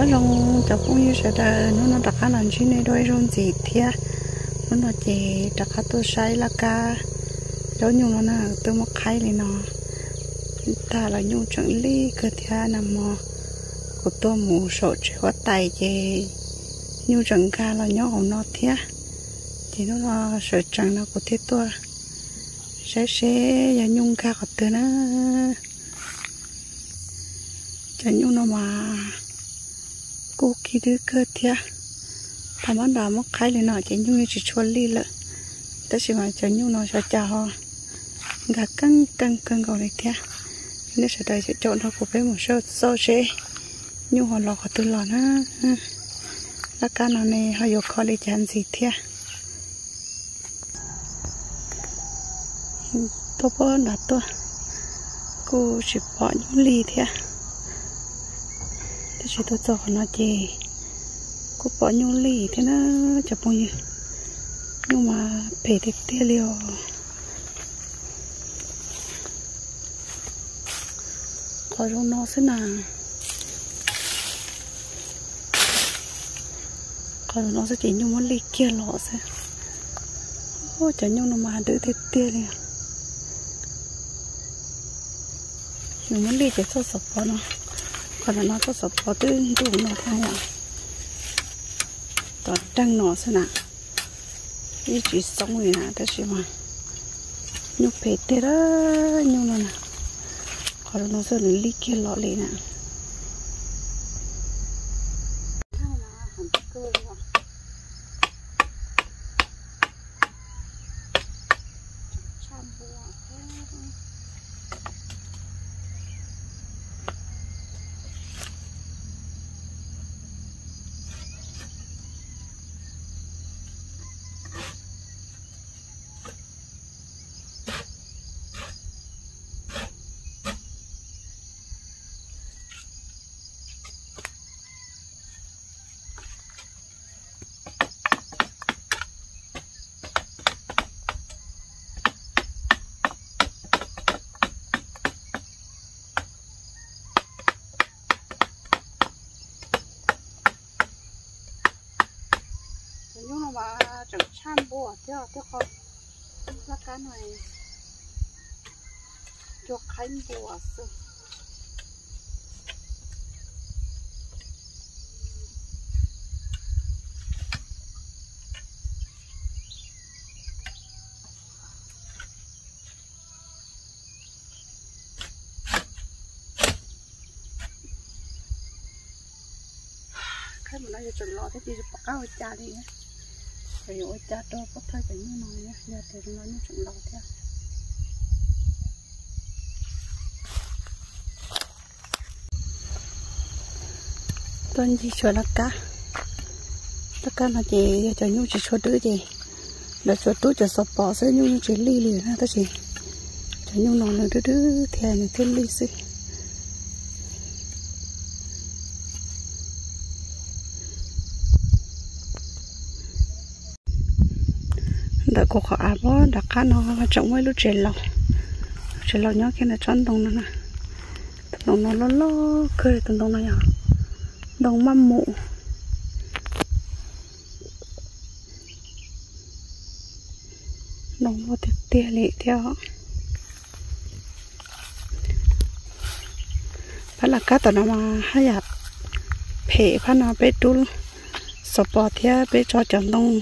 Nyob zoo cov phooj ywg sawv daws, hnub no rov qab los ntsib nej dua ib zaug ntxiv thiab. Hnub no ces rov qab tuaj saib laj kab zaub nyuj no na, twb muab qhaib li no tag los nyuj tseem lij kawg thiab na mog. Kuv tuaj mus saum tsev huab tais ces nyuj tseem nkag los nyob hauv no thiab. Ces hnub no sawv tsees no kuv thiaj tuaj saib seb yog nyuj nkag qhov twg na. Cov nyuj no mas kuj kib dwb kawg thiab. Thaum mab nram muab qhaib li no ces nyuj yeej tsis tshua lij lawm, tab sis mas cov nyuj no xyov cas ho nkag keej keej kawg nkaus li thiab. Nej sawv daws caum nrog kuv peb mus saib xauj seb nyuj ho los qhov twg los na. Laj kab no ne ho yuav kho li cas ntxiv thiab. Tuaj puag nram tuaj kuj tsis pom nyuj lij thiab, tab sis tuaj txog qhov no ces kuj pom nyuj lij thiab na cov phooj ywg. Nyuj mas phem tiag tiag li os. Qhov zoo no xwb na, qhov zoo no xwb ces nyuj muab lij kiag los xwb. Cov nyuj no mas dwb tiag tiag li. Nws muab lij ces txoj xov pos no, qhov ntawm no txoj xov pos twb ntuj no thiab yom. Tom teej no xwb na, yeej tsis xoob li na, tab sis mas nyuj phem tiag lawm nyuj no na. Qhov no xwb nws lij kiag los li na. Cov nyuj no mas tseem tshaj npua thiab, tej qho laj kab no cua qhaib npua xwb. Qhaib mus no yuav tseem los thiab, tsis pom qab ua cas li. Yuav ua cas rau pov thawj cov nyuj no, yog tias zoo no nyuj tseem los thiab. Tuaj ncig xyuas laj kab. Laj kab no ces yog cov nyuj tsis tshua dwb ces lawv tsuas rub cov xov pos xwb, nyuj yeej tsis lij li na, tab sis cov nyuj no nws dwb dwb thiab nws thiaj lij xwb. Ntawm kuv qhov av puag nram qab no tseem muaj ib lub tsev laus, lub tsev laus nyob kiag ntawm tsob ntoo no na. Tus ntoo no loj loj kawg, tus ntoo no yog ntoo maj mus. Ntoo muaj tiag tiag li thiab. Phab laj kab tom no mas haj yam phem, phab no peb rub xov pos thiab peb tso cov ntoo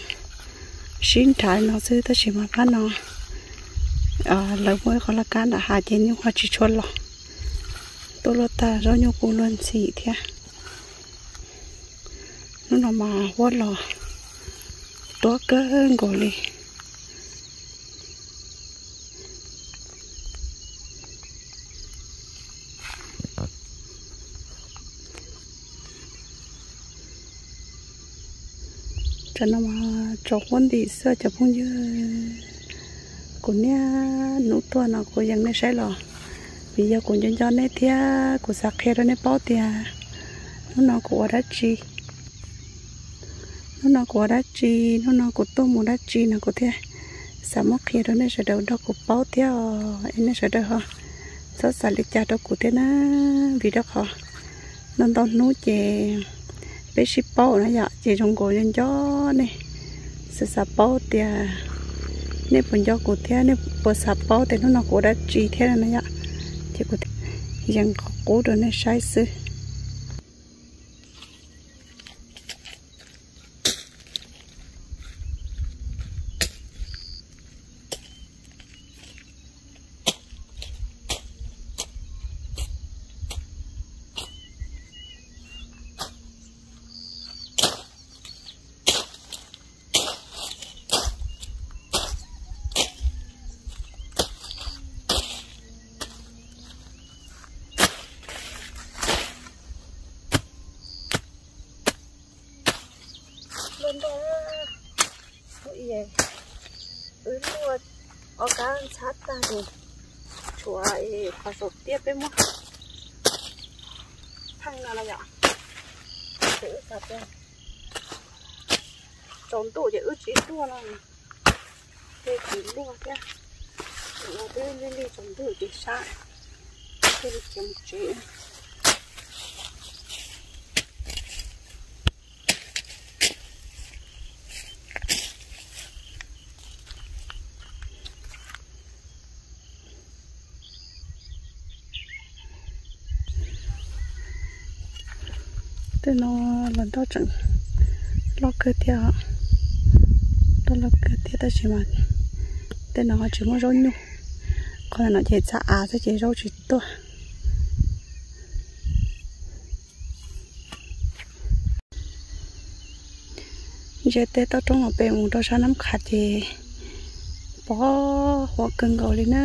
sib nrhav no xwb, tab sis mas phab no lawv muaj ib qho laj kab nram hav ces nyuj ho tsis tshua los. Tuaj luaj tag zaub nyuj kuj luag ntxhi thiab. Hnub no mas huab los tuab kawg nkaus li. Tam no mas tsaus huab ntim xwb cov phooj ywg. Kuv niaj hnub tuaj no kuv yees nej saib los, vim yog kuv nco nco nej thiab kuv xav qhia rau nej paub tias hnub no kuv ua dab tsi. Hnub no kuv ua dab tsi, hnub no kuv tuaj mus dab tsi no kuv thiaj xav muab qhia rau nej sawv daws nrog kuv paub thiab os. Es nej sawv daws ho txhob xav li cas rau kuv thiab na, vim rau qhov ntau ntau hnub ces peb sib paub na yom, ces zoo nkaus nco nco nej, xav xav paub tias nej puas nco kuv thiab nej puas xav paub tias hnub no kuv ua dab tsi thiab no na yom. Ces kuv yees qhov qub rau nej saib xwb. Luaj nroj, lub i wb luaj ob kab ntxhab tag ces tshuav qhov saum tiaj peb muab pheej no na yom. Ces wb xav tias tsaus ntuj ces wb tsis luaj no, ces tsis luaj thiab. Ua twb lig lig tsaus ntuj ces sab thiaj li khiav mus tsev. Tej no los nroj tseem loj kawg thiab, nroj loj kawg thiab tab sis mas tej no ho tsis muaj zaub nyuj. Qhov no ces txav av xwb ces zaub tsis tuaj. Ntsia tej toj roob no pem mus rau sab Nab Qhav ces pos huab kawg nkaus li na.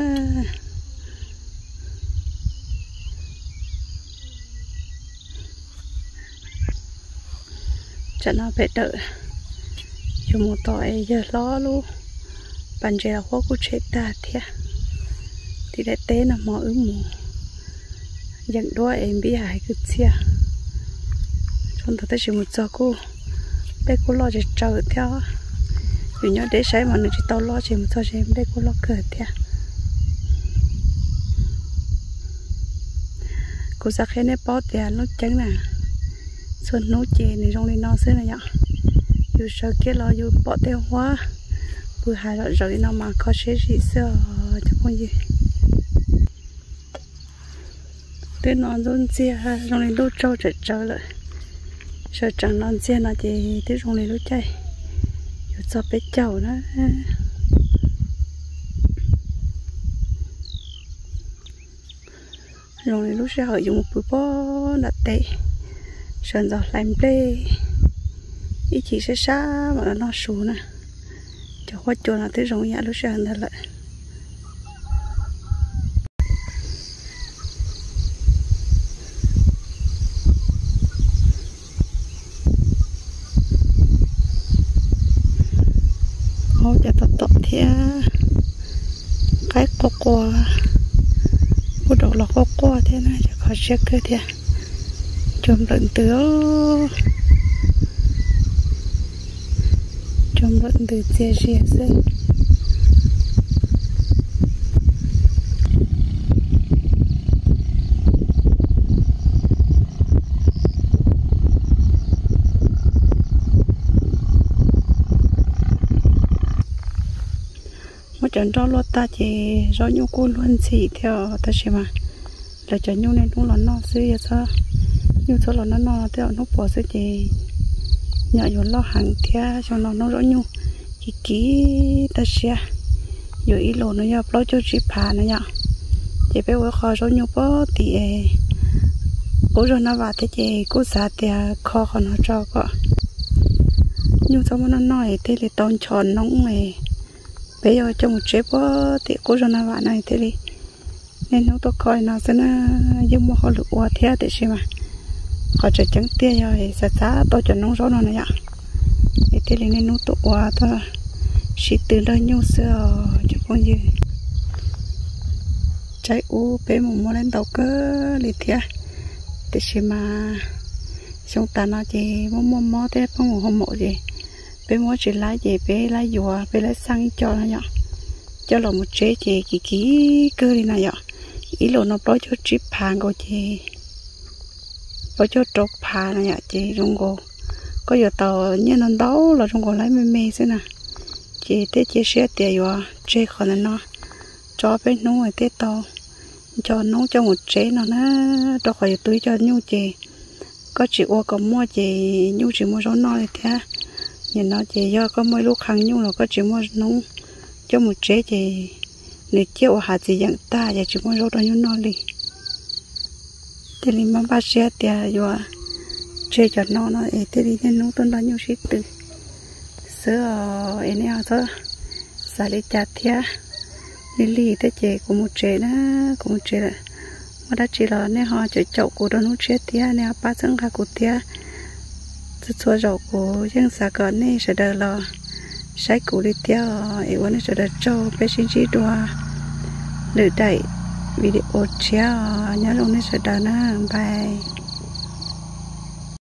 Tsam no pem dawm yuav mus tom es yawg hlob lub pas ntses los huab kuj tshem tag thiab. Tim daim teb no hmo wb mus yeem duab es npib hais kwv txhiaj tsaus ntuj tab sis mus txog kuj dej kuj loj tsis tsawg thiab. Yus nyob deb saib mas nws tsis tau loj ces mus txog ces dej kuj loj kawg thiab. Kuv xav qhia nej paub tias lub ceeb na, txhua hnub ces nws zoo li no xwb na yom. Yus sawv kiag los yus pom tej huab pw hav zom zaws li no mas kho siab zim xwb os cov phooj ywg. Twb no ntxuav ntxiag zoo li lub tsaug tsawm tsawv lawm. Sawv tsees no ntxiag no ces twb zoo li lub caij yuav txog peb caug na. Zoo li lub sij hawm yus mus pw pob nram teb, sawv ntxov hlais nplej, ib chim sab sab mam los noj su na. Cov huab cua no twb zoo ib yam lub sij hawm ntawd lawm. Hauv cas tom tom thiab, qaib quaj quaj, kuj dau los quaj quaj thiab na, ces kho siab kawg thiab. Cua nplawm ntws, cua nplawm ntws txias zias xwb. Muab cov nroj luaj tag ces zaub nyuj kuj luag ntxhi thiab tab sis mas lawv cov nyuj niaj hnub los noj xwb, yog txhob, nyuj txhob los noj noj tej zaum hnub puas xwb ces nyom yuav loj heev thiab. Xyoo no hnub zaub nyuj kiv kiv tag siab, yuav ib lus no yog plaub caug tsib phav na yom. Ces peb ua ib qho zaub nyuj pob tim qub zog Nab Vam thiab ces kuj xav tias kho qhov no tso kom nyuj txhob muab noj noj es thiaj li tau ncho noob es peb yuav coj mus tseb pob tim qub zog Nab Vam no thiaj li niaj hnub tuaj kho li no xwb na. Yeej muaj hauj lwm ua thiab tiam sis mas qhov tseem ceeb tiag yog xav xav tau cov noob zaub no na yom, es thiaj li niaj hnub tuaj ua tuaj sib tw nrog nyuj xwb os cov phooj ywg. Tsaib ub peb mus muab laib ntau kawg li thiab, tiam sis mas xyoo tas no ces muaj muaj mob thiab pheej mus hoo maum ces peb muab tsis laib ces peb laib yuav, peb laib xaj ib co no yom, coj los mus tseb ces kiv kiv kawg li na yom. Ib lus no plaub caug tsib phav nkaus ces plaub caug rau phav na yom, ces zoo nkaus koj yuav tau nyiaj ntau ntau los zoo nkaus li me me xwb na. Ces thiaj cia siab tias yuav tseg qhov ntawm no tso peb hnub thiaj tau nco noob coj mus tsev no na, rau qhov yus tu ib co nyuj ces koj tsis ua kom muaj ces nyuj tsis muaj zaub noj li thiab. Nim no ces yog koj muaj ib lub qhee nyuj los koj tsis muaj noob coj mus tsev ces nws ciaj ua hav txiv yeem tag ces tsis muaj zaub rau nyuj noj li. Thiaj li muab npaj siab tias yuav tseg cov no no es thiaj li niaj hnub tuaj nrog nyuj sib tw xwb os. Es nej ho txhob xav li cas thiab. Lig lig thiab ces kuv mus tsev na, kuv mus tsev lawm. Muaj dab tsi los nej ho caum caum kuv rau hnub tshiab thiab, nej ho pab txhawb nqa kuv thiab. Txhua txhua zaus kuv yeej xav kom nej sawv daws los saib kuv li thiab os. Es ua nej sawv daws tsaug, peb sib ntsib dua lwm daim video tshiab os. Nyob zoo nej sawv daws na, bye.